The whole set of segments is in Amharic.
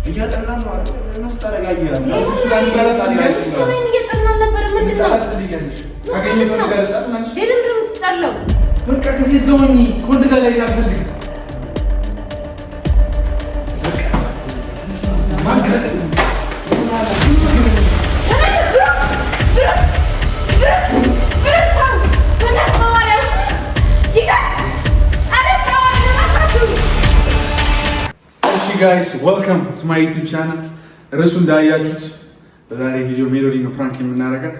እያጠናን ነው አይደል? እያጠናን ነበር። ምንድን ነው የምትጣለው? በቃ ከሴት ጋር ሆኜ ከወንድ ጋር ላይ አልፈልግም። Guys, welcome to my YouTube channel። ርዕሱ እንዳያችሁት በዛሬ ቪዲዮ ሜሎዲ ነው prank የምናደርጋት።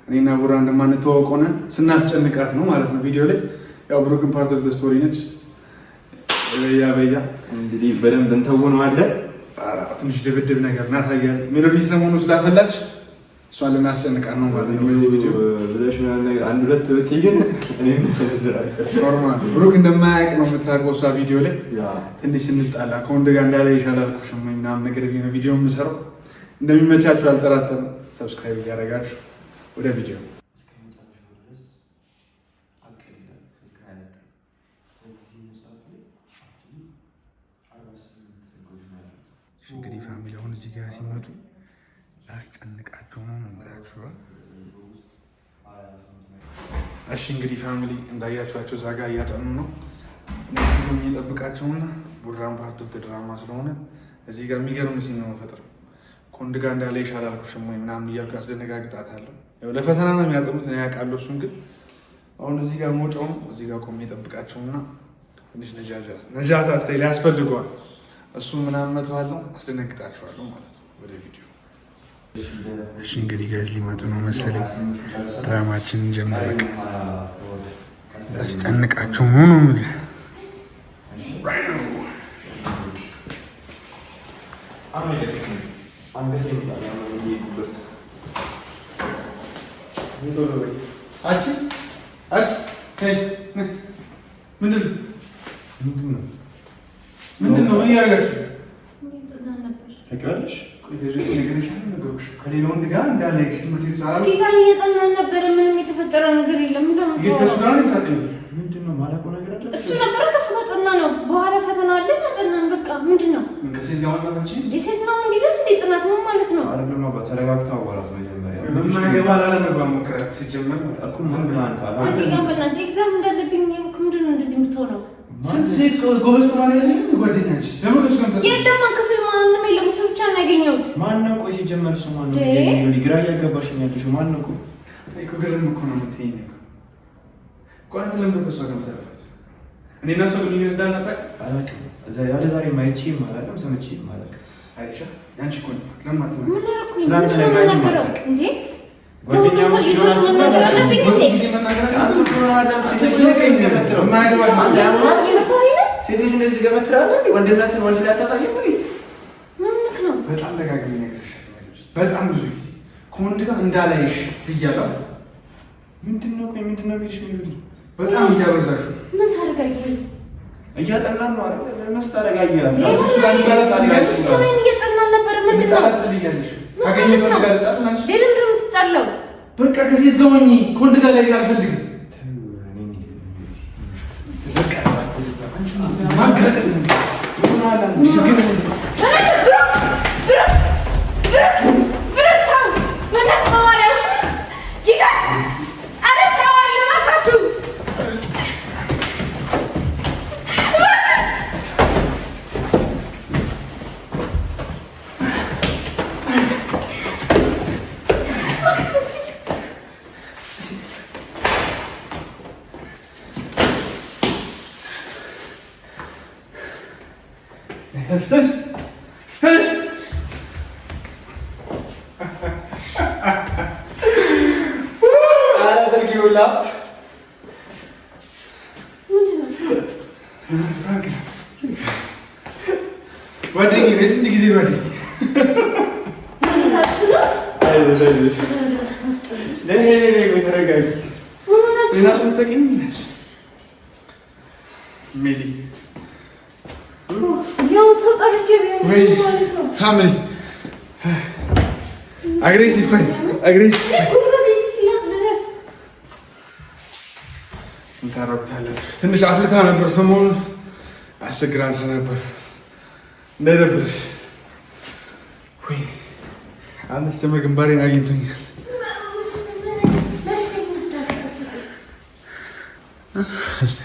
እኔና ቡራ እንደማንተዋወቅ ሆነን ስናስጨንቃት ነው ማለት ነው ቪዲዮ ላይ። ያው ብሩክን part of the story ነች። በያ በያ እንግዲህ በደንብ እንተውነዋለን። ትንሽ ድብድብ ነገር እናሳያለን። ሜሎዲ ስለመሆኑ ስላፈላች እሷን ልናስጨንቃት ነው ማለት ነው በዚህ ቪዲዮ። ብለሽ ምናምን ነገር አንድ ሁለት ብትይ ግን እኔም Normal ብሩክ እንደማያውቅ ነው የምታውቀው እሷ ቪዲዮ ላይ ትንሽ ስንጣላ ከወንድ ጋር እንዳለ ይሻላል አልኩሽም ወይ ምናምን ነገር ብዬ ነው ቪዲዮ የምሰራው። እንደሚመቻችሁ አልጠራጠርም። Subscribe እያደረጋችሁ ወደ ቪዲዮ። እንግዲህ family አሁን እዚህ ጋር ሲመጡ ላስጨንቃቸው ነው ነው የምላችሁ። እሺ እንግዲህ family እንዳያችኋቸው እዛ ጋር እያጠኑ ነው። እነሱ እየጠብቃቸውና ቡራን part of drama ስለሆነ እዚህ ጋር የሚገርም scene ነው የምፈጥረው። ከወንድ ጋር እንዳለ ይሻላል አልኩሽም ወይ ምናምን እያልኩ አስደነጋግጣታለሁ። ያው ለፈተና ነው የሚያጠኑት እኔ ያውቃለሁ። እሱን ግን አሁን እዚህ ጋር መውጫውን እዚህ ጋር ቆሜ እጠብቃቸውና ትንሽ ነጃዛ style ያስፈልገዋል። እሱ ምናምን መተዋለሁ፣ አስደነግጣቸዋለሁ ማለት ነው። ወደ ቪዲዮ። እሺ እንግዲህ guys ሊመጡ ነው መሰለኝ። ድራማችንን ጀምር። በቃ ያስጨንቃቸው ነው ነው የምልህ። ምንድን ነው ምንድን ነው? ምን እያደረጋችሁ? ታውቂዋለሽ? ከሌላ ወንድ ጋር እንዳለ ትምህርት ቤት ጌታን እያጠናን ነበረ። ምንም የተፈጠረ ነገር የለም። ምንድን ነው የማላውቀው ነገር አለ? እሱ ነበረ ከእሱ ጋር ጠና ነው። በኋላ ፈተና አለ አጠናን። በቃ ምንድን ነው ከሴት ጋር ማናት? የሴት ነው እንዲለን እንደ ጥናት ነው ማለት ነው። አይደለም አባ፣ ተረጋግተህ አዋራት መጀመሪያ። በማይገባ ላለመግባት ሞክራት ሲጀመር እኮ ዝም ብለህ አንተ አላ አንተ ጋር በእናትህ exam እንዳለብኝ ምንድን ነው እንደዚህ የምትሆነው? ስንት ሴት ጎበዝ ተማሪ ያለ ጓደኛች ለምን ከእሱ ጋር የለም ክፍል ማንም የለም። እሱ ብቻ ነው ያገኘሁት። ማነው? ቆይ ሲጀመር እሱ ማነው? ግራ እያጋባሽኝ ያለሽው ማነው? ቆይ እኮ ግርም እኮ ነው የምትይኝ እኮ። ቆይ አንተ ለምንድን ነው ከእሷ ጋር የምታጠፋት? እኔ እና እሷ ግንኙነት እንዳናጣቅ አላውቅም። ያለ ዛሬ አይቼም አላውቅም፣ ሰምቼም አላውቅም። አይሻ ያንቺ እኮ ነው ለምን አትናገሪም? ምን አደረኩኝ? ስላንተ ምንድን ነው ነግራኝ የምናገረው እንዴ? ጓደኛሞች ለሁሉም ሰው ሆናችሁ ይዞት መናገር አለብኝ እንዴ? አንተ እኮ ነው አዳም፣ ሴት ልጅ ነው የሚገፈትረው። አንተ ያማል። እየመታኸኝ ነው? ሴት ልጅ እንደዚህ ትገፈትራለህ እንዴ? ወንድነትን ወንድ ላይ አታሳይም እንዴ? ምን ሆነህ ነው? በጣም ደጋግሜ ነግሬሻለሁ። በጣም ብዙ ጊዜ ከወንድ ጋር እንዳላይሽ ብያለሁ። ምንድን ነው? ቆይ ምንድን ነው የሚልሽ? ሜሎዲ በጣም እያበዛሽው ምን ሳደርግ አየኸኝ? እያጠናን ነው አይደል? ለምን ስታረጋጊ ምን እያጠናን ነበረ? ምንድን ነው ለምንድን ነው የምትጣለው? በቃ ከሴት ጋር ሆኜ ከወንድ ጋር ላይ አልፈልግም። ጓደኛዬ የስንት ጊዜ ጓደኛዬ ሌላ ሰው አታውቂኝም? ሜሊ family aggressive fight aggressive እንታረቁታለን። ትንሽ አፍልታ ነበር ሰሞኑን አስቸግራን ስለነበር እንዳይደብርሽ። ወይ አንተ ስጀምር ግንባሬን አግኝቶኛል። እስቲ።